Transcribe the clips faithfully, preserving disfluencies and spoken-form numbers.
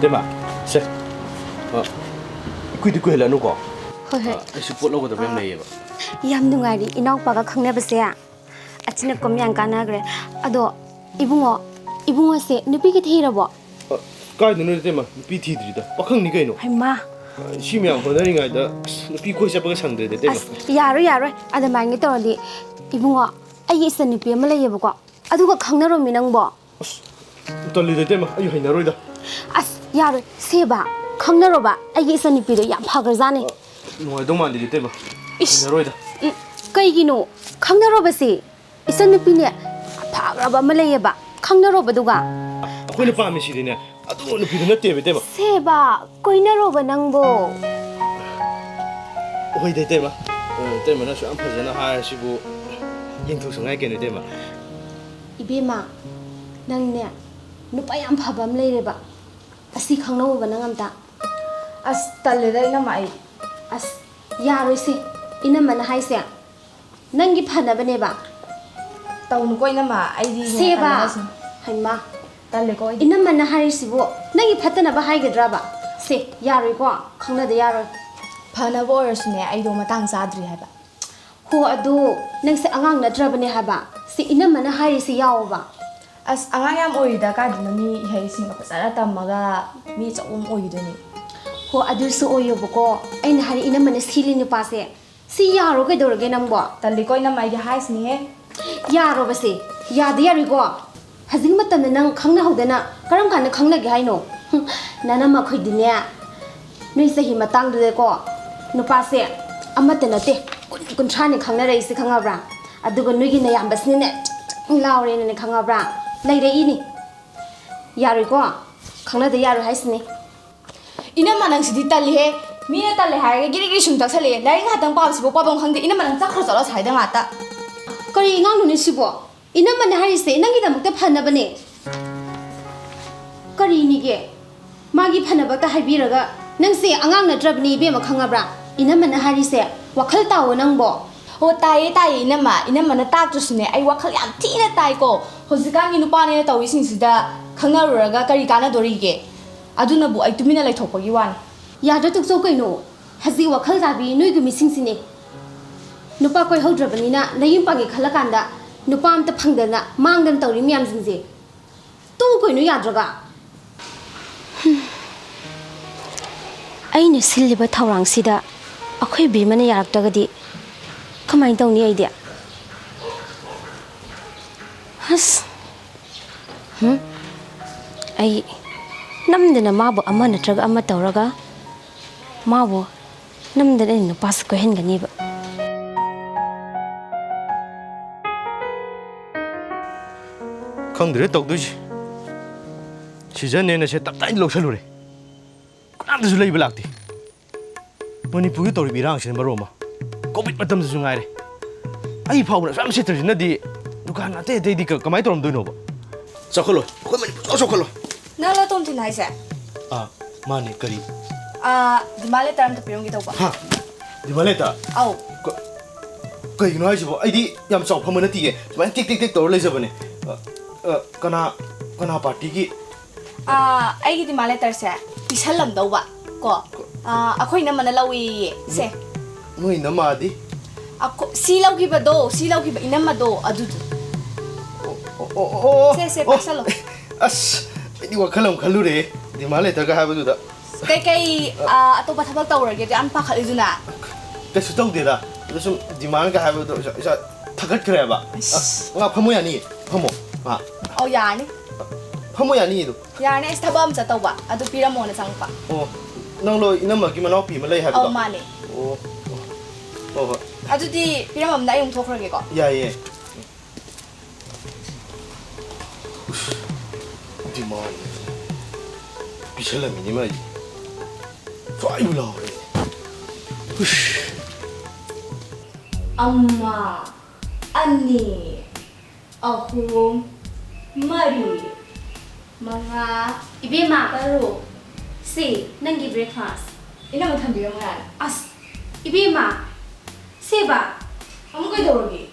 ꯏꯕꯦꯝꯃ, ꯁꯦ꯫ ꯑ, ꯏꯀꯨꯏꯗꯤ ꯀꯨꯏꯍꯜꯂꯅꯨꯀꯣ꯫ ꯍꯣꯏ, ꯍꯣꯏ꯫ ꯑ, ꯑꯩꯁꯨ ꯄꯣꯠ ꯂꯧꯒꯗꯕ ꯌꯥꯝ ꯂꯩꯌꯦꯕ꯫ ꯌꯥꯝ ꯅꯨꯡꯉꯥꯏꯔꯤ ꯏꯅꯥꯎꯄꯥꯒ ꯈꯪꯅꯕꯁꯦ꯫ ꯑꯆꯤꯟ ꯑꯀꯣꯝ ꯌꯥꯝ ꯀꯥꯟꯅꯈ꯭ꯔꯦ꯫ ꯑꯗꯣ ꯏꯕꯨꯡꯉꯣ, ꯏꯕꯨꯡꯉꯣꯁꯦ ꯅꯨꯄꯤꯒ ꯊꯤꯔꯕꯣ? ꯑ, ꯀꯥꯏꯗꯅꯣ ꯏꯇꯩꯃ, ꯅꯨꯄꯤ ꯊꯤꯗ꯭ꯔꯤꯗ, ꯄꯥꯈꯪꯅꯤ ꯀꯩꯅꯣ꯫ ꯍꯩꯃꯥ꯫ ꯑ, ꯁꯤ ꯃꯌꯥꯝ ꯍꯣꯠꯅꯔꯤꯉꯩꯗ ꯑꯁ, ꯅꯨꯄꯤ ꯀꯣꯏ ꯆꯠꯄꯒ ꯁꯪꯗ꯭ꯔꯦꯗ ꯏꯇꯩꯃ꯫ ꯑꯁ, ꯌꯥꯔꯣꯏ, ꯌꯥꯔꯣꯏ꯫ ꯑꯗꯨꯃꯥꯏꯅ ꯇꯧꯔꯗꯤ ꯏꯕꯨꯡꯉꯣ, ꯑꯩꯒꯤ ꯏꯆꯟꯅꯨꯄꯤ ꯑꯃ ꯂꯩꯌꯦꯕꯀꯣ꯫ ꯑꯗꯨꯒ ꯈꯪꯅꯔꯣꯃꯤ ꯅꯪꯕꯣ꯫ ꯑꯁ, ꯇꯜꯂꯤꯗ ꯏꯇꯩꯃ, ꯑꯩ ꯍꯩꯅꯔꯣꯏꯗ꯫ ꯑꯁ, ꯌꯥꯔꯣꯏ꯫ ꯁꯦꯕ, ꯈꯪꯅꯔꯣꯕ꯫ ꯑꯩꯒꯤ ꯏꯆꯟꯅꯨꯄꯤꯗꯣ ꯌꯥꯝ ꯐꯈ꯭ꯔꯖꯥꯠꯅꯤ꯫ ꯑ, ꯅꯨꯡꯉꯥꯏꯗꯧ ꯃꯥꯟꯗꯦꯗ ꯏꯇꯩꯃ꯫ ꯏꯁ꯫ ꯍꯩꯅꯔꯣꯏꯗ꯫ ꯎꯝ, ꯀꯩꯒꯤꯅꯣ? ꯈꯪꯅꯔꯣꯕꯁꯦ꯫ ꯏꯆꯟꯅꯨꯄꯤꯅꯦ, ꯐꯈ꯭ꯔꯕ ꯑꯃ ꯂꯩꯌꯦꯕ꯫ ꯈꯪꯅꯔꯣꯕꯗꯨꯒ꯫ ꯑꯩꯈꯣꯏꯅ ꯄꯥꯝꯃꯤꯁꯤꯗꯤꯅꯦ, ꯑꯗꯨ ꯅꯨꯄꯤꯗꯨ ꯅꯠꯇꯦꯕ ꯏꯇꯩꯃ꯫ ꯁꯦꯕ, ꯀꯣꯏꯅꯔꯣꯕ ꯅꯪꯕꯣ꯫ ꯍꯣꯏꯗ ꯏꯇꯩꯃ꯫ ꯑ, ꯏꯇꯩꯃꯅꯁꯨ ꯌꯥꯝ ꯐꯖꯅ ꯍꯥꯏꯔꯁꯤꯕꯨ, ꯌꯦꯡꯊꯣꯛꯁꯪ ꯍꯥꯏ ꯀꯩꯅꯣ ꯏꯇꯩꯃ꯫ ꯏꯕꯦꯝꯃ, ꯅꯪꯅꯦ, ꯅꯨꯄꯥ ꯌꯥꯝ ꯐꯕ ꯑꯃ ꯂꯩꯔꯦꯕ꯫ ꯑꯁꯤ ꯈꯪꯅꯧꯕ ꯅꯪ ꯑꯝꯇ꯫ ꯑꯁ, ꯇꯜꯂꯦꯗ ꯏꯅꯝꯃ ꯑꯩ꯫ ꯑꯁ, ꯌꯥꯔꯣꯏꯁꯦ꯫ ꯏꯅꯝꯃꯅ ꯍꯥꯏꯁꯦ ꯅꯪꯒꯤ ꯐꯅꯕꯅꯦꯕ꯫ ꯇꯧꯅꯨꯀꯣ ꯏꯅꯝꯃ, ꯑꯩꯗꯤ ꯍꯦꯟꯅ ꯁꯦꯕ꯫ ꯇꯜꯂꯦ ꯍꯥꯏꯁꯤꯅꯤ꯫ ꯍꯩꯃꯥ꯫ ꯇꯜꯂꯦꯀꯣ ꯑꯩꯗꯤ꯫ ꯏꯅꯝꯃꯅ ꯍꯥꯏꯔꯤꯁꯤꯕꯨ ꯅꯪꯒꯤ ꯐꯠꯇꯅꯕ ꯍꯥꯏꯒꯗ꯭ꯔꯕ? ꯁꯦ, ꯌꯥꯔꯣꯏꯀꯣ꯫ ꯈꯪꯅꯗ ꯌꯥꯔꯣꯏ꯫ ꯐꯅꯕ ꯑꯣꯏꯔꯁꯨꯅꯦ, ꯑꯩꯗꯣ ꯃꯇꯥꯡ ꯆꯥꯗ꯭ꯔꯤ ꯍꯥꯏꯕ꯫ ꯍꯣ, ꯑꯗꯨ ꯅꯪꯁꯦ ꯑꯉꯥꯡ ꯅꯠꯇ꯭ꯔꯕꯅꯦ ꯍꯥꯏꯕ꯫ ꯁꯤ ꯏꯅꯝꯃꯅ ꯍꯥꯏꯔꯤꯁꯤ ꯌꯥꯎꯑꯣꯕ꯫ ꯑꯁ, ꯑꯉꯥꯡ ꯌꯥꯝ ꯑꯣꯏꯔꯤꯗ, ꯀꯥꯏꯗꯅꯣ ꯃꯤ ꯏꯍꯩꯁꯤꯡꯒ ꯐꯖꯅ ꯇꯝꯃꯒ ꯃꯤ ꯑꯆꯧꯕ ꯑꯃ ꯑꯣꯏꯈꯤꯗꯣꯏꯅꯦ꯫ ꯍꯣ, ꯑꯗꯨꯁꯨ ꯑꯣꯏꯌꯣꯕꯀꯣ꯫ ꯑꯩꯅ ꯍꯥꯏꯔꯤ ꯏꯅꯝꯃꯅ ꯁꯤꯂꯤ ꯅꯨꯄꯥꯁꯦ꯫ ꯁꯤ ꯌꯥꯔꯣ ꯀꯩꯗꯧꯔꯒꯦ ꯅꯪꯕꯣ? ꯇꯜꯂꯤꯀꯣ ꯏꯅꯝꯃ, ꯑꯩꯗꯤ ꯍꯥꯏꯁꯤꯅꯤꯍꯦ꯫ ꯌꯥꯔꯣꯕꯁꯦ꯫ ꯌꯥꯗ ꯌꯥꯔꯣꯏꯀꯣ꯫ ꯍꯧꯖꯤꯛ ꯃꯇꯝꯗ ꯅꯪ ꯈꯪꯅꯍꯧꯗꯅ ꯀꯔꯝ ꯀꯥꯟꯗ ꯈꯪꯅꯒꯦ ꯍꯥꯏꯅꯣ? ꯍꯨꯝ, ꯅꯅꯝꯃ ꯑꯩꯈꯣꯏꯗꯤꯅꯦ, ꯅꯣꯏ ꯆꯍꯤ ꯃꯇꯥꯡꯗꯨꯗꯀꯣ ꯅꯨꯄꯥꯁꯦ ꯑꯃꯠꯇ ꯅꯠꯇꯦ, ꯀꯨꯟ, ꯀꯨꯟꯊ꯭ꯔꯥꯅꯤ ꯈꯪꯅꯔꯛꯏꯁꯦ ꯈꯪꯉꯕ꯭ꯔꯥ? ꯑꯗꯨꯒ ꯅꯣꯏꯒꯤ ꯅꯌꯥꯝꯕꯁꯤꯅꯅꯦ ꯆꯤꯡ ꯆꯤꯡ ꯂꯥꯎꯔꯦꯅꯅꯦ ꯈꯪꯉꯕ꯭ꯔꯥ? ꯂꯩꯔꯛꯏꯅꯤ꯫ ꯌꯥꯔꯣꯏꯀꯣ? ꯈꯪꯅꯗ ꯌꯥꯔꯣꯏ ꯍꯥꯏꯁꯤꯅꯤ꯫ ꯏꯅꯝꯃ ꯅꯪꯁꯤꯗꯤ ꯇꯜꯂꯤꯍꯦ꯫ ꯃꯤꯅ ꯇꯜꯂꯦ ꯍꯥꯏꯔꯒ ꯒꯤꯔꯤ ꯒꯤꯔꯤ ꯁꯨꯝ ꯇꯛꯁꯜꯂꯛꯑꯦ꯫ ꯂꯥꯏꯔꯤꯛ ꯉꯥꯛꯇꯪ ꯄꯥꯕꯁꯤꯕꯨ ꯄꯥꯐꯝ ꯈꯪꯗꯦ꯫ ꯏꯅꯝꯃ ꯅꯪ ꯆꯠꯈ꯭ꯔꯣ ꯆꯠꯂꯣ ꯑꯁ꯭ꯋꯥꯏꯗ ꯉꯥꯛꯇ꯫ ꯀꯔꯤ ꯑꯉꯥꯡꯅꯣꯅꯦ ꯁꯤꯕꯣ? ꯏꯅꯝꯃꯅ ꯍꯥꯏꯔꯤꯁꯦ ꯅꯪꯒꯤꯗꯃꯛꯇ ꯐꯅꯕꯅꯦ꯫ ꯀꯔꯤꯅꯤꯒꯦ? ꯃꯥꯒꯤ ꯐꯅꯕꯇ ꯍꯥꯏꯕꯤꯔꯒ ꯅꯪꯁꯦ ꯑꯉꯥꯡ ꯅꯠꯇ꯭ꯔꯕꯅꯤ ꯏꯕꯦꯝꯃ, ꯈꯪꯉꯕ꯭ꯔꯥ? ꯏꯅꯝꯃꯅ ꯍꯥꯏꯔꯤꯁꯦ ꯋꯥꯈꯜ ꯇꯥꯎꯑꯣ ꯅꯪꯕꯣ꯫ ꯑꯣ, ꯇꯥꯏꯌꯦ, ꯇꯥꯏꯌꯦ, ꯏꯅꯝꯃ꯫ ꯏꯅꯝꯃꯅ ꯇꯥꯛꯇ꯭ꯔꯁꯨꯅꯦ, ꯑꯩ ꯋꯥꯈꯜ ꯌꯥꯝ ꯊꯤꯅ ꯇꯥꯏꯀꯣ꯫ ꯍꯧꯖꯤꯛꯀꯥꯟꯒꯤ ꯅꯨꯄꯥꯅꯦꯅ ꯇꯧꯔꯤꯁꯤꯡꯁꯤꯗ ꯈꯪꯅꯔꯨꯔꯒ ꯀꯔꯤ ꯀꯥꯟꯅꯗꯣꯔꯤꯒꯦ? ꯑꯗꯨꯅꯕꯨ ꯑꯩ ꯇꯨꯃꯤꯟꯅ ꯂꯩꯊꯣꯛꯄꯒꯤ ꯋꯥꯅꯤ꯫ ꯌꯥꯗ꯭ꯔꯥ ꯇꯣꯛꯆꯧ ꯀꯩꯅꯣ? ꯍꯧꯖꯤꯛ ꯋꯥꯈꯜ ꯇꯥꯕꯤ ꯅꯣꯏꯒꯤ ꯃꯤꯁꯤꯡꯁꯤꯅꯦ꯫ ꯅꯨꯄꯥ ꯀꯣꯏꯍꯧꯗ꯭ꯔꯕꯅꯤꯅ ꯅꯌꯨꯝ ꯄꯥꯟꯒꯦ ꯈꯜꯂꯀꯥꯟꯗ ꯅꯨꯄꯥ ꯑꯝꯇ ꯐꯪꯗꯅ ꯃꯥꯡꯗꯅ ꯇꯧꯔꯤ ꯃꯌꯥꯝꯁꯤꯡꯁꯦ꯫ ꯇꯣꯛꯎ ꯀꯩꯅꯣ ꯌꯥꯗ꯭ꯔꯒ꯫ ꯑꯩꯅ ꯁꯤꯜꯂꯤꯕ ꯊꯧꯔꯥꯡꯁꯤꯗ ꯑꯩꯈꯣꯏ ꯕꯤꯃꯅ ꯌꯥꯔꯛꯇ꯭ꯔꯒꯗꯤ ꯀꯃꯥꯏꯅ ꯇꯧꯅꯤ ꯑꯩꯗꯤ? ꯑꯁ! ꯍꯨꯝ? ꯑꯩ ꯅꯝꯗꯅ ꯃꯥꯕꯨ ꯑꯃ ꯅꯠꯇ꯭ꯔꯒ ꯑꯃ ꯇꯧꯔꯒ ꯃꯥꯕꯨ ꯅꯝꯗꯅ ꯑꯩꯅ ꯅꯨꯄꯥꯁꯤ ꯀꯣꯏꯍꯟꯒꯅꯤꯕ꯫ ꯈꯪꯗ꯭ꯔꯦ ꯇꯧꯗꯣꯏꯁꯦ꯫ ꯁꯤꯖꯟꯅꯦꯅ ꯁꯦ ꯇꯞꯇꯥꯏꯅ ꯂꯧꯁꯜꯂꯨꯔꯦ꯫ ꯀꯅꯥꯝꯇꯁꯨ ꯂꯩꯕ ꯂꯥꯛꯇꯦ꯫ ꯃꯅꯤꯄꯨꯔꯒꯤ ꯇꯧꯔꯤꯕ ꯏꯔꯥꯡꯁꯤꯅ ꯃꯔꯣꯜ ꯑꯃ꯫ ꯀꯣꯚꯤꯗ ꯃꯇꯝꯗꯁꯨ ꯉꯥꯏꯔꯦ꯫ ꯑꯩ ꯐꯥꯎꯕꯗ ꯑꯁꯨꯛ ꯌꯥꯝ ꯁꯤꯠꯇ꯭ꯔꯤꯁꯤꯅꯗꯤ ꯗꯨꯀꯥꯟ ꯑꯇꯩ ꯑꯇꯩꯗꯤ ꯀ-, ꯀꯃꯥꯏꯅ ꯇꯧꯔꯝꯗꯣꯏꯅꯣꯕ? ꯆꯥꯎꯈꯠꯂꯣꯏ꯫ ꯑꯩꯈꯣꯏ ꯃꯅꯤꯄꯨꯔ ꯂꯣꯏ ꯆꯥꯎꯈꯠꯂꯣꯏ꯫ ꯅꯪꯂꯣ ꯇꯣꯝꯊꯤꯟ ꯍꯥꯏꯁꯦ? ꯑꯥ, ꯃꯥꯅꯦ, ꯀꯔꯤ? ꯑꯥ, demand letter ꯑꯝꯇ ꯄꯤꯔꯝꯒꯦ ꯇꯧꯕ꯫ ꯍꯥ? Demand letter? ꯑꯧ꯫ ꯀ-, ꯀꯩꯒꯤꯅꯣ ꯍꯥꯏꯁꯤꯕꯣ? ꯑꯩꯗꯤ ꯌꯥꯝ ꯆꯥꯎ ꯐꯝꯕ ꯅꯠꯇꯤꯌꯦ꯫ ꯁꯨꯃꯥꯏꯅ ꯇꯦꯛ ꯇꯦꯛ ꯇꯦꯛ ꯇꯧꯔ ꯂꯩꯖꯕꯅꯦ꯫ ꯑ, ꯑ, ꯀꯅꯥ, ꯀꯅꯥ ꯄꯥꯔꯇꯤꯒꯤ? ꯑꯥ, ꯑꯩꯒꯤ demand letterꯁꯦ ꯄꯤꯁꯜꯂꯝꯗꯧꯕ ꯀꯣ꯫ ꯑꯥ, ꯑꯩꯈꯣꯏ ꯏꯅꯝꯃꯅ ꯂꯧꯏꯌꯦ꯫ ꯁꯦ꯫ ꯅꯣꯏ ꯏꯅꯝꯃꯗꯤ? ꯑꯈꯣ-, ꯁꯤ ꯂꯧꯈꯤꯕꯗꯣ, ꯁꯤ ꯂꯧꯈꯤꯕ ꯏꯅꯝꯃꯗꯣ ꯑꯗꯨꯗꯣ꯫ ꯑꯣ, ꯑꯣ, ꯑꯣ, ꯑꯣ, ꯁꯦ, ꯁꯦ, ꯑꯣ꯫ ꯄꯥꯏꯁꯜꯂꯣ꯫ ꯑꯁ, ꯑꯩꯗꯤ ꯋꯥꯈꯜ ꯑꯃ ꯈꯜꯂꯨꯔꯦ꯫ Demand letterꯒ ꯍꯥꯏꯕꯗꯨꯗ꯫ ꯀꯩꯀꯩ, ꯑ, ꯑꯇꯣꯞꯄ ꯊꯕꯛ ꯇꯧꯔꯒꯦ ꯑꯗꯨ ꯌꯥꯝ ꯄꯥꯈꯠꯂꯤꯗꯨꯅ? ꯀꯩꯁꯨ ꯇꯧꯗꯦꯗ꯫ ꯑꯗ ꯁꯨꯝ demandꯒ ꯍꯥꯏꯕꯗꯣ ꯏꯁꯥ, ꯏꯁꯥ ꯊꯥꯒꯠꯈ꯭ꯔꯦꯕ꯫ ꯑꯁ꯫ ꯑ, ꯉꯥ ꯐꯝꯃꯣ ꯌꯥꯅꯤꯌꯦ꯫ ꯐꯝꯃꯣ꯫ ꯑ꯫ ꯑꯧ, ꯌꯥꯔꯅꯤ꯫ ꯐꯝꯃꯣ ꯌꯥꯅꯤꯌꯦ ꯑꯗꯨꯝ꯫ ꯌꯥꯔꯅꯤ, ꯑꯩꯁꯦ ꯊꯕꯛ ꯑꯃ ꯆꯠꯇꯧꯕ꯫ ꯑꯗꯨ ꯄꯤꯔꯝꯃꯣꯅ ꯆꯪꯉꯛꯄ꯫ ꯑꯣ, ꯅꯪꯂꯣ ꯏꯅꯝꯃꯒꯤ ꯃꯅꯥꯎꯄꯤ ꯑꯃ ꯂꯩ ꯍꯥꯏꯕꯗꯣ? ꯑꯧ, ꯃꯥꯅꯦ꯫ ꯑꯣ, ꯑꯣ꯫ ꯍꯣꯏ, ꯍꯣꯏ꯫ ꯑꯗꯨꯗꯤ ꯄꯤꯔꯝꯃꯝꯅ ꯑꯩ ꯑꯃꯨꯛ ꯊꯣꯛꯈ꯭ꯔꯒꯦꯀꯣ꯫ ꯌꯥꯏꯌꯦ꯫ ꯎꯁ, demand ꯄꯤꯁꯜꯂꯝꯃꯤꯅꯦ ꯃꯥꯏꯁꯦ꯫ ꯁ꯭ꯋꯥꯏꯕꯨ ꯂꯥꯎꯔꯦ꯫ ꯎꯁ꯫ ꯑꯃ, ꯑꯅꯤ, ꯑꯍꯨꯝ, ꯃꯔꯤ, ꯃꯉꯥ, ꯏꯕꯦꯝꯃ, ꯇꯔꯨꯛ꯫ ꯁꯤ ꯅꯪꯒꯤ breakfast꯫ ꯏꯅꯝꯃ ꯊꯝꯕꯤꯔꯝꯃꯣ ꯌꯥꯔꯦ꯫ ꯑꯁ, ꯏꯕꯦꯝꯃ, ꯁꯦꯕ꯫ ꯑꯃꯨꯛ ꯀꯩꯗꯧꯔꯒꯦ?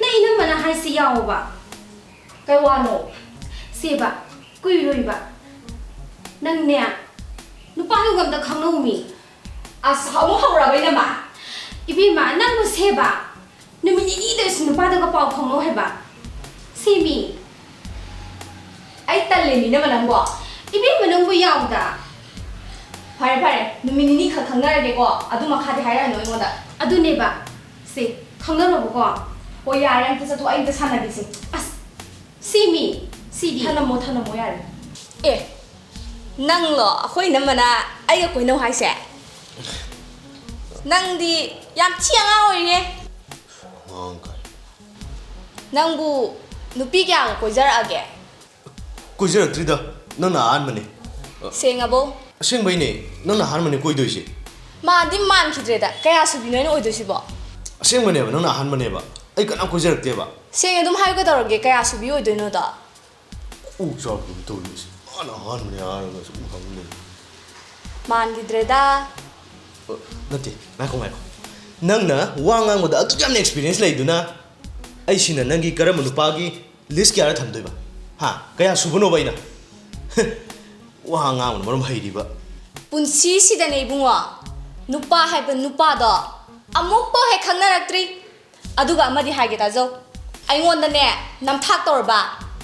ꯅꯪ ꯏꯅꯝꯃꯅ ꯍꯥꯏꯁꯤ ꯌꯥꯎꯕ꯫ ꯀꯩ ꯋꯥꯅꯣ? ꯁꯦꯕ, ꯀꯨꯏꯔꯣꯏꯕ꯫ ꯅꯪꯅꯦ, ꯅꯨꯄꯥꯗꯨꯒ ꯑꯝꯇ ꯈꯪꯅꯧꯃꯤ꯫ ꯑꯁ, ꯑꯃꯨꯛ ꯍꯧꯔꯕ ꯏꯅꯝꯃ? ꯏꯕꯦꯝꯃ, ꯅꯪꯕꯨ ꯁꯦꯕ, ꯅꯨꯃꯤꯠ ꯅꯤꯅꯤꯗ ꯑꯣꯏꯁꯨ ꯅꯨꯄꯥꯗꯨꯒ ꯄꯥꯎ ꯐꯥꯎꯅꯧ ꯍꯥꯏꯕ꯫ ꯁꯤꯃꯤ꯫ ꯑꯩ ꯇꯜꯂꯦ ꯃꯤ ꯅꯪꯒ ꯅꯪꯕꯣ꯫ ꯏꯕꯦꯝꯃ, ꯅꯪꯕꯨ ꯌꯥꯎꯗ꯫ ꯐꯔꯦ, ꯐꯔꯦ, ꯅꯨꯃꯤꯠ ꯅꯤꯅꯤ ꯈꯛ ꯈꯪꯅꯔꯒꯦꯀꯣ, ꯑꯗꯨ ꯃꯈꯥꯗꯤ ꯍꯥꯏꯔꯛꯑꯅꯨ ꯑꯩꯉꯣꯟꯗ꯫ ꯑꯗꯨꯅꯦꯕ꯫ ꯁꯦ, ꯈꯪꯅꯔꯣꯕꯀꯣ꯫ ꯍꯣꯏ, ꯌꯥꯔꯦ, ꯑꯝꯇ ꯆꯠꯊꯣꯛ, ꯑꯩ ꯑꯝꯇ ꯁꯥꯟꯅꯒꯦꯁꯦ꯫ ꯑꯁ, ꯁꯤꯃꯤ, ꯁꯤꯗꯤ꯫ ꯊꯅꯝꯃꯣ, ꯊꯅꯝꯃꯣ, ꯌꯥꯔꯦ꯫ ꯑꯦ, ꯅꯪꯂꯣ ꯑꯩꯈꯣꯏ ꯏꯅꯝꯃꯅ ꯑꯩꯒ ꯀꯣꯏꯅꯧ ꯍꯥꯏꯁꯦ? ꯅꯪꯗꯤ ꯌꯥꯝ ꯊꯤ ꯑꯉꯥꯡ ꯑꯣꯏꯔꯤꯌꯦ꯫ ꯑꯉꯥꯡ ꯀꯥꯏ? ꯅꯪꯕꯨ ꯅꯨꯄꯤ ꯀꯌꯥꯒ ꯀꯣꯏꯖꯔꯛꯑꯒꯦ? ꯀꯣꯏꯖꯔꯛꯇ꯭ꯔꯤꯗ, ꯅꯪꯅ ꯑꯍꯥꯟꯕꯅꯦ꯫ ꯁꯦꯡꯉꯕꯣ? ꯑꯁꯦꯡꯕꯩꯅꯦ, ꯅꯪꯅ ꯑꯍꯥꯟꯕꯅꯦ ꯀꯣꯏꯗꯣꯏꯁꯦ꯫ ꯃꯥꯟꯗꯤ ꯃꯥꯟꯈꯤꯗ꯭ꯔꯦꯗ, ꯀꯌꯥ ꯁꯨꯕꯤꯅꯣ ꯑꯩꯅ ꯑꯣꯏꯗꯣꯏꯁꯤꯕꯣ? ꯑꯁꯦꯡꯕꯅꯦꯕ, ꯅꯪꯅ ꯑꯍꯥꯟꯕꯅꯦꯕ꯫ ꯑꯩ ꯀꯅꯥꯝ ꯀꯣꯏꯖꯔꯛꯇꯦꯕ꯫ ꯁꯦꯡꯅ ꯑꯗꯨꯝ ꯍꯥꯏꯌꯨ ꯀꯩꯗꯧꯔꯒꯦ, ꯀꯌꯥ ꯁꯨꯕꯤ ꯑꯣꯏꯗꯣꯏꯅꯣꯗꯣ? ꯀꯣꯛ ꯆꯥꯛꯄꯗꯣ ꯇꯧꯔꯤꯁꯦ꯫ ꯃꯥꯅ ꯑꯍꯥꯟꯕꯅꯦ ꯍꯥꯏꯔꯒ ꯁꯨꯝ ꯍꯪ ꯂꯩ꯫ ꯃꯥꯟꯈꯤꯗ꯭ꯔꯦꯗ꯫ ꯑ, ꯅꯠꯇꯦ, ꯉꯥꯏꯈꯣ, ꯉꯥꯏꯈꯣ꯫ ꯅꯪꯅ ꯋꯥ ꯉꯥꯡꯕꯗ ꯑꯗꯨꯛ ꯌꯥꯝꯅ experience ꯂꯩꯗꯨꯅ, ꯑꯩꯁꯤꯅ ꯅꯪꯒꯤ ꯀꯔꯝꯕ ꯅꯨꯄꯥꯒꯤ list ꯀꯌꯥꯗ ꯊꯝꯗꯣꯏꯕ? ꯍꯥ? ꯀꯌꯥ ꯁꯨꯕꯅꯣꯕ ꯑꯩꯅ? ꯋꯥ ꯉꯥꯡꯕꯅ ꯃꯔꯣꯝ ꯍꯩꯔꯤꯕ꯫ ꯄꯨꯟꯁꯤꯁꯤꯗꯅꯦ ꯏꯕꯨꯡꯉꯣ, ꯅꯨꯄꯥ ꯍꯥꯏꯕ ꯅꯨꯄꯥꯗꯣ ꯑꯃꯨꯛꯐꯥꯎ ꯍꯦꯛ ꯈꯪꯅꯔꯛꯇ꯭ꯔꯤ꯫ ꯑꯗꯨꯒ ꯑꯃꯗꯤ ꯍꯥꯏꯒꯦ ꯇꯥꯖꯧ, ꯑꯩꯉꯣꯟꯗꯅꯦ ꯅꯝꯊꯥꯛ ꯇꯧꯔꯕ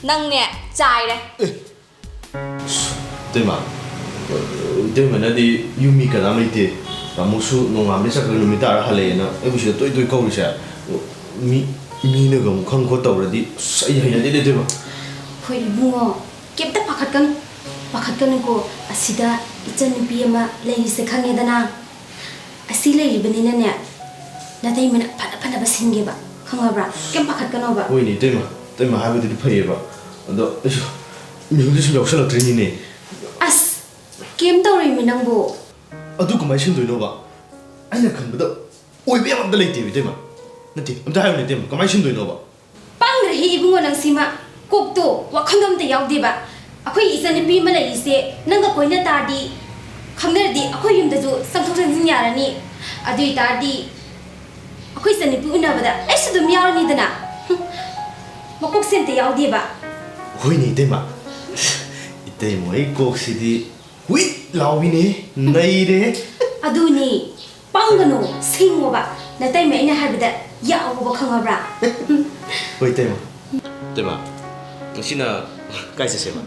ꯅꯪꯅꯦ ꯆꯥꯏꯔꯦ꯫ ꯑꯦ, ꯑꯁ, ꯏꯇꯩꯃ, ꯏꯇꯩꯃꯅꯗꯤ ꯌꯨꯝ ꯃꯤ ꯀꯅꯥꯝ ꯂꯩꯇꯦ, ꯇꯥꯃꯣꯁꯨ ꯅꯣꯡꯉꯥꯟꯕꯗꯩ ꯆꯠꯈ꯭ꯔꯒ ꯅꯨꯃꯤꯠ ꯇꯥꯔ ꯍꯜꯂꯛꯑꯦꯅ ꯑꯩꯕꯨ ꯁꯤꯗ ꯇꯣꯏ ꯇꯣꯏ ꯀꯧꯔꯤꯁꯦ꯫ ꯃꯤ, ꯃꯤꯅꯒ ꯑꯃꯨꯛ ꯈꯪ ꯈꯣꯠ ꯇꯧꯔꯗꯤ ꯑꯁ, ꯑꯩ ꯍꯩꯅꯗꯦꯗ, ꯏꯇꯩꯃ꯫ ꯍꯣꯏ ꯏꯕꯨꯡꯉꯣ, ꯀꯩꯝꯇ ꯄꯥꯈꯠꯀꯅꯨ, ꯄꯥꯈꯠꯀꯅꯨꯀꯣ꯫ ꯑꯁꯤꯗ ꯏꯆꯟꯅꯨꯄꯤ ꯑꯃ ꯂꯩꯔꯤꯁꯦ ꯈꯪꯉꯦꯗꯅ꯫ ꯑꯁꯤ ꯂꯩꯔꯤꯕꯅꯤꯅꯅꯦ, ꯅꯇꯩꯃꯅ ꯐꯅ ꯐꯅꯕ ꯁꯤꯟꯒꯦꯕ, ꯈꯪꯉꯕ꯭ꯔꯥ? ꯀꯩꯝ ꯄꯥꯈꯠꯀꯅꯣꯕ꯫ ꯍꯣꯏꯅꯦ, ꯏꯇꯩꯃ, ꯏꯇꯩꯃ ꯍꯥꯏꯕꯗꯨꯗꯤ ꯐꯩꯌꯦꯕ꯫ ꯑꯗꯣ ꯑꯩꯁꯨ ꯃꯤꯍꯨꯜꯗꯤ ꯁꯨꯝ ꯌꯥꯎꯁꯜꯂꯛꯇ꯭ꯔꯤꯅꯤꯅꯦ꯫ ꯑꯁ, ꯀꯩꯝ ꯇꯧꯔꯣꯏꯃꯤ ꯅꯪꯕꯨ꯫ ꯑꯗꯨ ꯀꯃꯥꯏꯅ ꯁꯤꯟꯗꯣꯏꯅꯣꯕ? ꯑꯩꯅ ꯈꯟꯕꯗ ꯑꯣꯏꯕ ꯌꯥꯕ ꯑꯝꯇ ꯂꯩꯇꯦꯕ, ꯏꯇꯩꯃ꯫ ꯅꯠꯇꯦ, ꯑꯝꯇ ꯍꯥꯏꯌꯨꯅꯦ, ꯏꯇꯩꯃ, ꯀꯃꯥꯏꯅ ꯁꯤꯟꯗꯣꯏꯅꯣꯕ? ꯄꯪꯒ꯭ꯔꯦꯍꯦ ꯏꯕꯨꯡꯉꯣ ꯅꯪꯁꯤꯃ, ꯀꯣꯛꯇꯣ ꯋꯥꯈꯜꯗꯣ ꯑꯝꯇ ꯌꯥꯎꯗꯦꯕ꯫ ꯑꯩꯈꯣꯏ ꯏꯆꯟꯅꯨꯄꯤ ꯑꯃ ꯂꯩꯔꯤꯁꯦ ꯅꯪꯒ ꯀꯣꯏꯅ ꯇꯥꯔꯗꯤ, ꯈꯪꯅꯔꯗꯤ ꯑꯩꯈꯣꯏ ꯌꯨꯝꯗꯁꯨ ꯆꯪꯊꯣꯛ ꯆꯪꯁꯤꯟ ꯌꯥꯔꯅꯤ꯫ ꯑꯗꯨ ꯑꯣꯏꯇꯥꯔꯗꯤ ꯑꯩꯈꯣꯏ ꯏꯆꯟꯅꯨꯄꯤ ꯎꯅꯕꯗ ꯑꯩꯁꯨ ꯑꯗꯨꯝ ꯌꯥꯎꯔꯅꯤꯗꯅ꯫ ꯍꯨꯝ, ꯃꯀꯣꯛꯁꯦ ꯑꯝꯇ ꯌꯥꯎꯗꯦꯕ꯫ ꯍꯣꯏꯅꯦ ꯏꯇꯩꯃ, ꯏꯇꯩ ꯏꯇꯩꯃ, ꯑꯩ ꯀꯣꯛꯁꯤꯗꯤ ꯍꯨꯏꯠ ꯂꯥꯎꯕꯤꯅꯦ, ꯅꯩꯔꯦ꯫ ꯑꯗꯨꯅꯤ, ꯄꯪꯒꯅꯨ, ꯁꯤꯡꯉꯣꯕ꯫ ꯅꯇꯩꯃ ꯑꯩꯅ ꯍꯥꯏꯕꯗ ꯌꯥꯎꯕ ꯈꯪꯉꯕ꯭ꯔꯥ? ꯍꯣꯏ, ꯏꯇꯩꯃ꯫ ꯏꯇꯩꯃ, ꯉꯁꯤꯅ ꯀꯥꯏ ꯆꯠꯁꯦꯕ?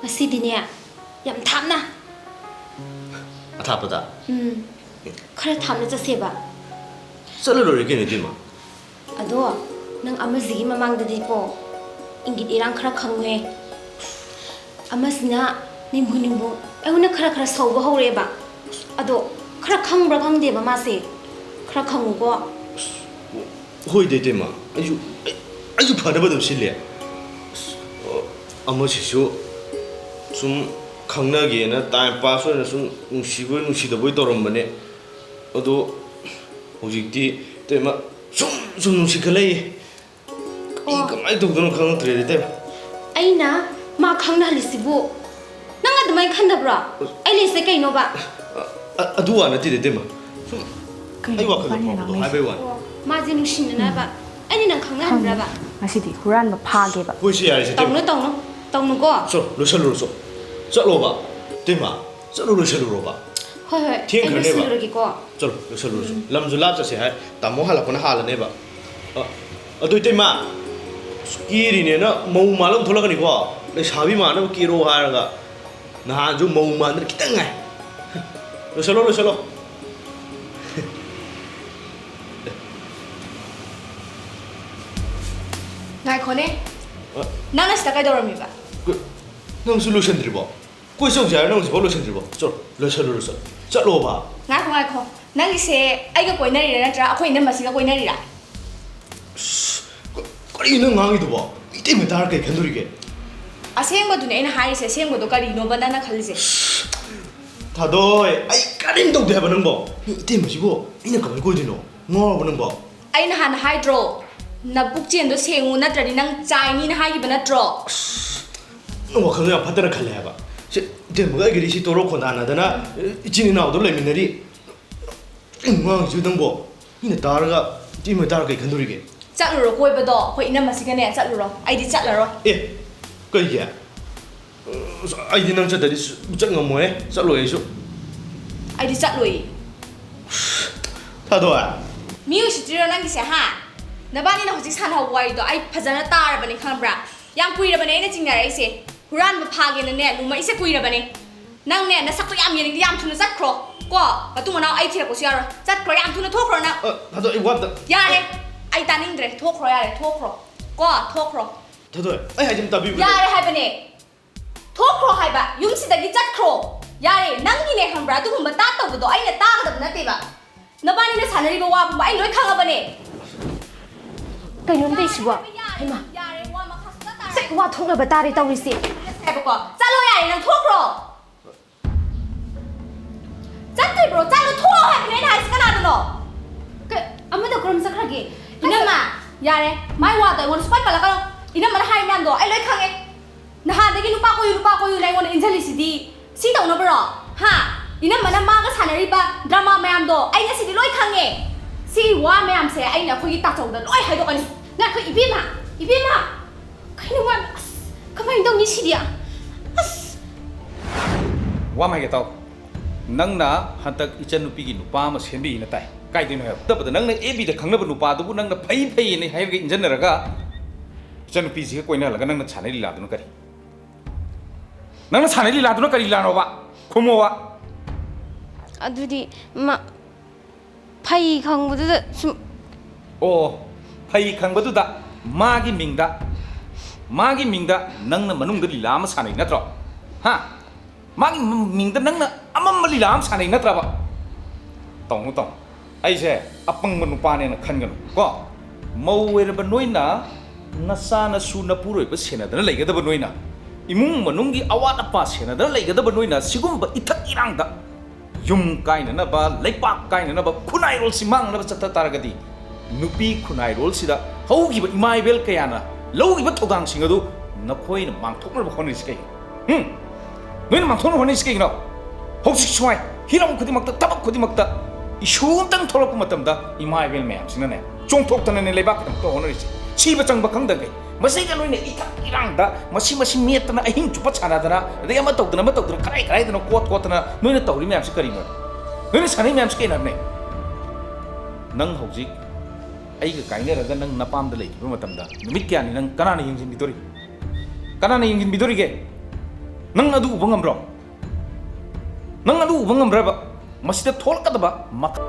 ꯉꯁꯤꯗꯤꯅꯦ, ꯌꯥꯝ ꯊꯥꯞꯅ꯫ ꯑꯊꯥꯞꯄꯗ? ꯎꯝ, ꯈꯔ ꯊꯥꯞꯅ ꯆꯠꯁꯦꯕ꯫ ꯆꯠꯂ ꯂꯣꯏꯔꯦ ꯀꯩꯅꯣ, ꯏꯇꯩꯃ꯫ ꯑꯗꯣ ꯅꯪ ꯑꯃꯁꯤꯒꯤ ꯃꯃꯥꯡꯗꯗꯤꯀꯣ, ꯏꯪꯒꯤꯠ ꯏꯔꯥꯡ ꯈꯔ ꯈꯪꯉꯨꯍꯦ꯫ ꯑꯃꯁꯤꯅ ꯅꯤꯝꯕꯨ ꯅꯤꯝꯕꯨ ꯑꯩꯉꯣꯟꯗ ꯈꯔ ꯈꯔ ꯁꯧꯕ ꯍꯧꯔꯛꯑꯦꯕ꯫ ꯑꯗꯣ ꯈꯔ ꯈꯪꯕ꯭ꯔꯥ ꯈꯪꯗꯦꯕ ꯃꯥꯁꯦ꯫ ꯈꯔ ꯈꯪꯉꯨꯀꯣ꯫ ꯍꯣꯏꯗ ꯏꯇꯩꯃ, ꯑꯩꯁꯨ, ꯑꯩ, ꯑꯩꯁꯨ ꯐꯅꯕ ꯑꯗꯨꯝ ꯁꯤꯜꯂꯦ꯫ ꯑꯁ, ꯑꯃꯁꯤꯁꯨ ꯁꯨꯝ ꯈꯪꯅꯒꯦꯅ time pass ꯑꯣꯏꯅ ꯁꯨꯝ ꯅꯨꯡꯁꯤꯕꯣꯏ ꯅꯨꯡꯁꯤꯗꯕꯣꯏ ꯇꯧꯔꯝꯕꯅꯦ꯫ ꯑꯗꯣ ꯍꯧꯖꯤꯛꯇꯤ ꯏꯇꯩꯃ ꯁꯨꯝ ꯁꯨꯝ ꯅꯨꯡꯁꯤꯈꯠꯂꯛꯏ꯫ ꯑꯩ ꯑꯣ꯫ ꯀꯃꯥꯏꯅ ꯇꯧꯗꯣꯏꯅꯣ ꯈꯪꯉꯛꯇ꯭ꯔꯦꯗ ꯏꯇꯩꯃ꯫ ꯑꯩꯅ ꯃꯥ ꯈꯪꯅꯍꯜꯂꯤꯁꯤꯕꯨ ꯅꯪ ꯑꯗꯨꯃꯥꯏꯅ ꯈꯟꯗꯕ꯭ꯔꯣ? ꯑꯩ ꯂꯩꯁꯦ ꯀꯩꯅꯣꯕ? ꯑ-, ꯑ-, ꯑꯗꯨ ꯋꯥ ꯅꯠꯇꯦꯗ ꯏꯇꯩꯃ꯫ ꯁꯨꯝ ꯀꯩꯅꯣ ꯑꯩ ꯋꯥꯈꯜꯗ ꯏꯕꯥꯅꯤ ꯐꯥꯎꯕꯗꯣ ꯉꯥꯡꯅꯩꯁꯦ? ꯍꯥꯏꯕꯩ ꯋꯥꯅꯤ꯫ ꯑꯣ, ꯃꯥꯁꯦ ꯅꯨꯡꯁꯤꯅꯅꯕ ꯑꯩꯅ ꯅꯪ ꯈꯪꯅꯍꯟꯕ꯭ꯔꯕ? ꯉꯁꯤꯗꯤ ꯍꯨꯔꯥꯟꯕ ꯐꯥꯒꯦꯕ꯫ ꯍꯣꯏ, ꯁꯤ ꯌꯥꯔꯦꯁꯦ ꯏꯇꯩꯃ꯫ ꯇꯧꯅꯨ, ꯇꯧꯅꯨ, ꯇꯧꯅꯨꯀꯣ꯫ ꯆꯣ, ꯂꯣꯏꯁꯜꯂꯨꯔꯣ ꯆꯣ꯫ ꯆꯠꯂꯣꯕ꯫ ꯏꯇꯩꯃ, ꯆꯠꯂꯨ ꯂꯣꯏꯁꯜꯂꯨꯔꯣꯕ꯫ ꯍꯣꯏ, ꯍꯣꯏ, ꯑꯩ ꯊꯦꯡꯈ꯭ꯔꯅꯦꯕ꯫ ꯂꯣꯏꯁꯤꯜꯂꯨꯔꯒꯦꯀꯣ꯫ ꯆꯠꯂꯣ, ꯂꯣꯏꯁꯜꯂꯨꯔꯁꯤ꯫ ꯎꯝ꯫ ꯂꯝꯁꯨ ꯂꯥꯞ ꯆꯠꯁꯦ ꯍꯥꯏ꯫ ꯇꯥꯃꯣ ꯍꯜꯂꯛꯄꯅ ꯍꯥꯜꯂꯅꯦꯕ꯫ ꯑ, ꯑꯗꯨ ꯏꯇꯩꯃ, ꯀꯦꯔꯤꯅꯦꯅ ꯃꯧ ꯃꯥꯜꯂ ꯑꯃꯨꯛ ꯊꯣꯛꯂꯛꯀꯅꯤꯀꯣ꯫ ꯂꯩꯁꯥꯕꯤ ꯃꯥꯟꯅꯕ ꯀꯦꯔꯣ ꯍꯥꯏꯔꯒ ꯅꯍꯥꯟꯁꯨ ꯃꯧ ꯃꯥꯟꯗꯅ ꯈꯤꯇꯪ ꯉꯥꯏ꯫ ꯂꯣꯏꯁꯜꯂꯣ, ꯂꯣꯏꯁꯜꯂꯣ꯫ ꯉꯥꯏꯈꯣꯅꯦ꯫ ꯑ? ꯅꯪꯅ ꯁꯤꯗ ꯀꯩꯗꯧꯔꯝꯃꯤꯕ? ꯀ-, ꯅꯪꯁꯨ ꯂꯣꯏꯁꯟꯗ꯭ꯔꯤꯕꯣ? ꯀꯣꯏ ꯆꯧꯁꯦ ꯍꯥꯏꯔ ꯅꯪ ꯍꯧꯖꯤꯛꯐꯥꯎ ꯂꯣꯏꯁꯟꯗ꯭ꯔꯤꯕꯣ? ꯆꯠꯂꯣ, ꯂꯣꯏꯁꯜꯂꯨꯔꯣ, ꯆꯠꯂꯣ꯫ ꯆꯠꯂꯣꯕ꯫ ꯉꯥꯏꯈꯣ, ꯉꯥꯏꯈꯣ꯫ ꯅꯪꯒꯤꯁꯦ ꯑꯩꯒ ꯀꯣꯏꯅꯔꯤꯔꯥ ꯅꯠꯇ꯭ꯔꯥ ꯑꯩꯈꯣꯏ ꯏꯅꯝꯃꯁꯤꯒ ꯀꯣꯏꯅꯔꯤꯔꯥ? ꯑꯁ, ꯀ-, ꯀꯔꯤꯅꯣ ꯅꯪ ꯉꯥꯡꯉꯤꯗꯨꯕꯣ? ꯃꯤ ꯏꯇꯩꯃ ꯇꯥꯔ ꯀꯩ ꯈꯟꯗꯣꯔꯤꯒꯦ? ꯑꯁꯦꯡꯕꯗꯨꯅꯦ ꯑꯩꯅ ꯍꯥꯏꯔꯤꯁꯦ, ꯑꯁꯦꯡꯕꯗꯣ ꯀꯔꯤꯅꯣꯕ ꯅꯪꯅ ꯈꯜꯂꯤꯁꯦ? ꯊꯥꯗꯣꯏ, ꯑꯩ ꯀꯔꯤꯝ ꯇꯧꯗꯦ ꯍꯥꯏꯕ ꯅꯪꯕꯣ? ꯃꯤ ꯏꯇꯩꯃꯁꯤꯕꯨ ꯑꯩꯅ ꯀꯃꯥꯏꯅ ꯀꯣꯏꯗꯣꯏꯅꯣ? ꯉꯥꯎꯔꯕ ꯅꯪꯕꯣ? ꯑꯩꯅ ꯍꯥꯟꯅ ꯍꯥꯏꯗ꯭ꯔꯣ? ꯅꯄꯨꯛꯆꯦꯟꯗꯣ ꯁꯦꯡꯉꯨ ꯅꯠꯇ꯭ꯔꯗꯤ ꯅꯪ ꯆꯥꯏꯅꯤꯅ ꯍꯥꯏꯈꯤꯕ ꯅꯠꯇ꯭ꯔꯣ? ꯑꯁ, ꯅꯪ ꯋꯥꯈꯜꯗꯣ ꯌꯥꯝ ꯐꯠꯇꯅ ꯈꯜꯂꯦ ꯍꯥꯏꯕ꯫ ꯁꯤ ꯏꯇꯩꯃꯒ ꯑꯩꯒꯗꯤ ꯁꯤ ꯇꯧꯔ ꯈꯣꯟꯗꯥꯅꯗꯅ ꯏꯆꯤꯟ ꯏꯅꯥꯎꯗꯣ ꯂꯩꯃꯤꯟꯅꯔꯤ꯫ ꯀꯩꯅꯣ ꯉꯥꯡꯉꯤꯁꯤꯕꯨ ꯅꯪꯕꯣ? ꯃꯤꯅ ꯇꯥꯔꯒ, ꯏꯇꯩꯃ ꯇꯥꯔꯒ ꯀꯩ ꯈꯟꯗꯣꯔꯤꯒꯦ? ꯆꯠꯂꯨꯔꯣ ꯀꯣꯏꯕꯗꯣ, ꯑꯩꯈꯣꯏ ꯏꯅꯝꯃꯁꯤꯒꯅꯦ ꯆꯠꯂꯨꯔꯣ꯫ ꯑꯩꯗꯤ ꯆꯠꯂꯔꯣꯏ꯫ ꯑꯦ, ꯀꯩꯒꯤ? ꯑꯁ, ꯑꯩꯗꯤ ꯅꯪ ꯆꯠꯇ꯭ꯔꯗꯤ ꯁꯨ-, ꯆꯠ ꯉꯝꯃꯣꯏꯍꯦ꯫ ꯆꯠꯂꯣꯏ ꯑꯩꯁꯨ꯫ ꯑꯩꯗꯤ ꯆꯠꯂꯣꯏ꯫ ꯊꯥꯗꯣꯏ꯫ ꯃꯤ ꯎꯁꯤꯠꯇ꯭ꯔꯤꯔꯣ ꯅꯪꯒꯤꯁꯦ, ꯍꯥ? ꯅꯕꯥꯅꯤꯅ ꯍꯧꯖꯤꯛ ꯁꯥꯟꯅꯍꯧꯕ ꯋꯥꯔꯤꯗꯣ ꯑꯩ ꯐꯖꯅ ꯇꯥꯔꯕꯅꯤ, ꯈꯪꯕ꯭ꯔꯥ? ꯌꯥꯝ ꯀꯨꯏꯔꯕꯅꯦ ꯑꯩꯅ ꯆꯤꯡꯅꯔꯛꯏꯁꯦ꯫ ꯍꯨꯔꯥꯟꯕ ꯐꯥꯒꯦꯅꯅꯦ ꯂꯨꯝꯃꯛꯏꯁꯦ ꯀꯨꯏꯔꯕꯅꯦ꯫ ꯅꯪꯅꯦ ꯅꯁꯛꯇꯣ ꯌꯥꯝ ꯌꯦꯡꯅꯤꯡꯗꯦ, ꯌꯥꯝ ꯊꯨꯅ ꯆꯠꯈ꯭ꯔꯣ꯫ ꯀꯣ, ꯃꯇꯨꯡ ꯃꯅꯥꯎ ꯑꯩ ꯊꯤꯔꯛꯄꯁꯨ ꯌꯥꯔꯣꯏ꯫ ꯆꯠꯈ꯭ꯔꯣ, ꯌꯥꯝ ꯊꯨꯅ ꯊꯣꯛꯈ꯭ꯔꯣ ꯅꯪ꯫ ꯑ, ꯊꯥꯗꯣꯏ, ꯑꯩ ꯋꯥ ꯑꯝꯇ꯫ ꯌꯥꯔꯦ꯫ ꯑꯩ ꯇꯥꯅꯤꯡꯗ꯭ꯔꯦ꯫ ꯊꯣꯛꯈ꯭ꯔꯣ ꯌꯥꯔꯦ, ꯊꯣꯛꯈ꯭ꯔꯣ꯫ ꯀꯣ, ꯊꯣꯛꯈ꯭ꯔꯣ꯫ ꯊꯥꯗꯣꯏ, ꯑꯩ ꯍꯥꯏꯁꯦ ꯑꯝꯇ ꯇꯥꯕꯤꯌꯨ꯫ ꯌꯥꯔꯦ ꯍꯥꯏꯕꯅꯦ꯫ ꯊꯣꯛꯈ꯭ꯔꯣ ꯍꯥꯏꯕ, ꯌꯨꯝꯁꯤꯗꯒꯤ ꯆꯠꯈ꯭ꯔꯣ꯫ ꯌꯥꯔꯦ, ꯅꯪꯒꯤꯅꯦ ꯈꯪꯕ꯭ꯔꯥ, ꯑꯗꯨꯒꯨꯝꯕ ꯇꯥꯠ ꯇꯧꯕꯗꯣ ꯑꯩꯅ ꯇꯥꯒꯗꯕ ꯅꯠꯇꯦꯕ꯫ ꯅꯕꯥꯅꯤꯅ ꯁꯥꯟꯅꯔꯤꯕ ꯋꯥ ꯄꯨꯝꯕ ꯑꯩ ꯂꯣꯏ ꯈꯪꯉꯕꯅꯦ꯫ ꯀꯩꯅꯣ ꯇꯧꯏꯁꯤꯕꯣ? ꯍꯩꯃꯥ꯫ ꯌꯥꯔꯦ, ꯋꯥ ꯃꯈꯥ ꯁꯨꯡꯇꯥ ꯇꯥꯔꯣꯏ꯫ ꯁꯦ, ꯋꯥ ꯊꯣꯛꯅꯕ ꯇꯥꯔꯦ ꯇꯧꯔꯤꯁꯦ꯫ ꯍꯥꯏꯕꯀꯣ꯫ ꯆꯠꯂꯣ ꯌꯥꯔꯦ, ꯅꯪ ꯊꯣꯛꯈ꯭ꯔꯣ꯫ ꯆꯠꯇꯣꯏꯕ꯭ꯔꯣ? ꯆꯠꯂꯣ, ꯊꯣꯛꯑꯣ ꯍꯥꯏꯕꯅꯦ ꯑꯩꯅ ꯍꯥꯏꯁꯦ, ꯀꯅꯥꯗꯅꯣ? ꯀ-, ꯑꯃꯗꯣ ꯀꯔꯝ ꯆꯠꯈ꯭ꯔꯒꯦ? ꯏꯅꯝꯃ, ꯌꯥꯔꯦ, ꯃꯥꯏ ꯋꯥꯗꯣ ꯑꯩꯉꯣꯟꯗ ꯁꯨꯡꯄꯟ ꯄꯜꯂꯛꯀꯅꯣ꯫ ꯏꯅꯝꯃꯅ ꯍꯥꯏ ꯃꯌꯥꯝꯗꯣ ꯑꯩ ꯂꯣꯏ ꯈꯪꯉꯦ꯫ ꯅꯍꯥꯟꯗꯒꯤ ꯅꯨꯄꯥ ꯀꯣꯏꯌꯨ, ꯅꯨꯄꯥ ꯀꯣꯏꯌꯨꯅ ꯑꯩꯉꯣꯟꯗ ꯏꯟꯖꯜꯂꯤꯁꯤꯗꯤ ꯁꯤ ꯇꯧꯅꯕꯔꯣ? ꯍꯥ? ꯏꯅꯝꯃꯅ ꯃꯥꯒ ꯁꯥꯟꯅꯔꯤꯕ drama ꯃꯌꯥꯝꯗꯣ ꯑꯩ ꯉꯁꯤꯗꯤ ꯂꯣꯏ ꯈꯪꯉꯦ꯫ ꯁꯤ ꯋꯥ ꯃꯌꯥꯝꯁꯦ ꯑꯩꯅ ꯑꯩꯈꯣꯏꯒꯤ ꯇꯥꯆꯧꯗ ꯂꯣꯏ ꯍꯥꯏꯗꯣꯛꯀꯅꯤ꯫ ꯉꯥꯏꯈꯣ, ꯏꯕꯦꯝꯃ, ꯏꯕꯦꯝꯃ! ꯀꯩꯅꯣ ꯃꯥ, ꯑꯁ, ꯀꯃꯥꯏꯅ ꯇꯧꯅꯤ ꯁꯤꯗꯤ? ꯑꯁ! ꯋꯥ ꯑꯃ ꯍꯥꯏꯒꯦ ꯇꯥꯎ꯫ ꯅꯪꯅ ꯍꯟꯗꯛ ꯏꯆꯟꯅꯨꯄꯤꯒꯤ ꯅꯨꯄꯥ ꯑꯃ ꯁꯦꯝꯕꯤꯅ ꯇꯥꯏ꯫ ꯀꯥꯏꯗꯩꯅꯣ ꯍꯥꯏꯕ? ꯇꯞꯄꯗ ꯅꯪꯅ F B ꯗ ꯈꯪꯅꯕ ꯅꯨꯄꯥꯗꯨꯕꯨ ꯅꯪꯅ ꯐꯩ ꯐꯩꯌꯦꯅ ꯍꯥꯏꯔꯒ ꯏꯟꯖꯟꯅꯔꯒ ꯏꯆꯟꯅꯨꯄꯤꯁꯤꯒ ꯀꯣꯏꯅꯍꯜꯂꯒ ꯅꯪꯅ ꯁꯥꯟꯅꯩ ꯂꯤꯂꯥꯗꯨꯅ ꯀꯔꯤ? ꯅꯪꯅ ꯁꯥꯟꯅꯩ ꯂꯤꯂꯥꯗꯨꯅ ꯀꯔꯤ ꯂꯤꯂꯥꯅꯣꯕ? ꯈꯨꯝꯃꯣꯕ꯫ ꯑꯗꯨꯗꯤ ꯃꯥ ꯐꯩ ꯈꯪꯕꯗꯨꯗ ꯁꯨꯝ꯫ ꯑꯣ, ꯐꯩ ꯈꯪꯕꯗꯨꯗ ꯃꯥꯒꯤ ꯃꯤꯡꯗ, ꯃꯥꯒꯤ ꯃꯤꯡꯗ ꯅꯪꯅ ꯃꯅꯨꯡꯗ ꯂꯤꯂꯥ ꯑꯃ ꯁꯥꯟꯅꯩ ꯅꯠꯇ꯭ꯔꯣ? ꯍꯥ? ꯃꯥꯒꯤ ꯃ-, ꯃꯤꯡꯗ ꯅꯪꯅ ꯑꯃꯝꯕ ꯂꯤꯂꯥ ꯑꯃ ꯁꯥꯟꯅꯩ ꯅꯠꯇ꯭ꯔꯕ? ꯇꯧꯅꯨ, ꯇꯧꯅꯨ꯫ ꯑꯩꯁꯦ ꯑꯄꯪꯕ ꯅꯨꯄꯥꯅꯦꯅ ꯈꯟꯒꯅꯨ ꯀꯣ꯫ ꯃꯧ ꯑꯣꯏꯔꯕ ꯅꯣꯏꯅ ꯅꯆꯥ ꯅꯁꯨ ꯅꯄꯨꯔꯣꯏꯕ ꯁꯦꯟꯅꯗꯅ ꯂꯩꯒꯗꯕ ꯅꯣꯏꯅ, ꯏꯃꯨꯡ ꯃꯅꯨꯡꯒꯤ ꯑꯋꯥꯠ ꯑꯄꯥ ꯁꯦꯟꯅꯗꯅ ꯂꯩꯒꯗꯕ ꯅꯣꯏꯅ ꯁꯤꯒꯨꯝꯕ ꯏꯊꯛ ꯏꯔꯥꯡꯗ ꯌꯨꯝ ꯀꯥꯏꯅꯅꯕ, ꯂꯩꯄꯥꯛ ꯀꯥꯏꯅꯅꯕ, ꯈꯨꯟꯅꯥꯏꯔꯣꯜꯁꯤ ꯃꯥꯡꯅꯕ ꯆꯠꯊ ꯇꯥꯔꯒꯗꯤ ꯅꯨꯄꯤ ꯈꯨꯟꯅꯥꯏꯔꯣꯜꯁꯤꯗ ꯍꯧꯈꯤꯕ ꯏꯃꯥ ꯏꯕꯦꯜ ꯀꯌꯥꯅ ꯂꯧꯈꯤꯕ ꯊꯧꯗꯥꯡꯁꯤꯡ ꯑꯗꯨ ꯅꯈꯣꯏꯅ ꯃꯥꯡꯊꯣꯛꯅꯕ ꯍꯣꯠꯅꯔꯤꯁꯤ ꯀꯩꯒꯤꯅꯣ? ꯍꯨꯝ? ꯅꯣꯏꯅ ꯃꯥꯡꯊꯣꯛꯅꯕ ꯍꯣꯠꯅꯔꯤꯁꯤ ꯀꯩꯒꯤꯅꯣ? ꯍꯧꯖꯤꯛ ꯁ꯭ꯋꯥꯏ ꯍꯤꯔꯝ ꯈꯨꯗꯤꯡꯃꯛꯇ, ꯊꯕꯛ ꯈꯨꯗꯤꯡꯃꯛꯇ ꯏꯁꯨ ꯑꯝꯇꯪ ꯊꯣꯛꯂꯛꯄ ꯃꯇꯝꯗ ꯏꯃꯥ ꯏꯕꯦꯜ ꯃꯌꯥꯝꯁꯤꯅꯅꯦ ꯆꯣꯡꯊꯣꯛꯇꯅꯅꯦ ꯂꯩꯕꯥꯛꯀꯤꯗꯃꯛꯇ ꯍꯣꯠꯅꯔꯤꯁꯦ꯫ ꯁꯤꯕ ꯆꯪꯕ ꯈꯪꯗꯈꯩ ꯃꯁꯤꯒ ꯅꯣꯏꯅ ꯏꯊꯛ ꯏꯔꯥꯡꯗ ꯃꯁꯤ ꯃꯁꯤ ꯃꯦꯠꯇꯅ ꯑꯍꯤꯡ ꯆꯨꯞꯄ ꯁꯥꯟꯅꯗꯅ ꯑꯗꯩ ꯑꯃ ꯇꯧꯗꯅ ꯑꯃ ꯇꯧꯗꯅ ꯀꯔꯥꯏ ꯀꯔꯥꯏꯗꯅꯣ ꯀꯣꯠ ꯀꯣꯠꯇꯅ ꯅꯣꯏꯅ ꯇꯧꯔꯤ ꯃꯌꯥꯝꯁꯤ ꯀꯔꯤꯅꯣ? ꯅꯣꯏꯅ ꯁꯥꯟꯅꯩ ꯃꯌꯥꯝꯁꯤ ꯀꯩꯅꯣ ꯍꯥꯏꯕꯅꯦ? ꯅꯪ ꯍꯧꯖꯤꯛ ꯑꯩꯒ ꯀꯥꯏꯅꯔꯒ ꯅꯪ ꯅꯄꯥꯝꯗ ꯂꯩꯈꯤꯕ ꯃꯇꯝꯗ ꯅꯨꯃꯤꯠ ꯀꯌꯥꯅꯤ ꯅꯪ ꯀꯅꯥꯅ ꯌꯦꯡꯁꯤꯟꯕꯤꯗꯣꯔꯤ? ꯀꯅꯥꯅ ꯌꯦꯡꯁꯤꯟꯕꯤꯗꯣꯔꯤꯒꯦ? ꯅꯪ ꯑꯗꯨ ꯎꯕ ꯉꯝꯕ꯭ꯔꯣ? ꯅꯪ ꯑꯗꯨ ꯎꯕ ꯉꯝꯕ꯭ꯔꯕ? ꯃꯁꯤꯗ ꯊꯣꯛꯂꯛꯀꯗꯕ ꯃꯈ-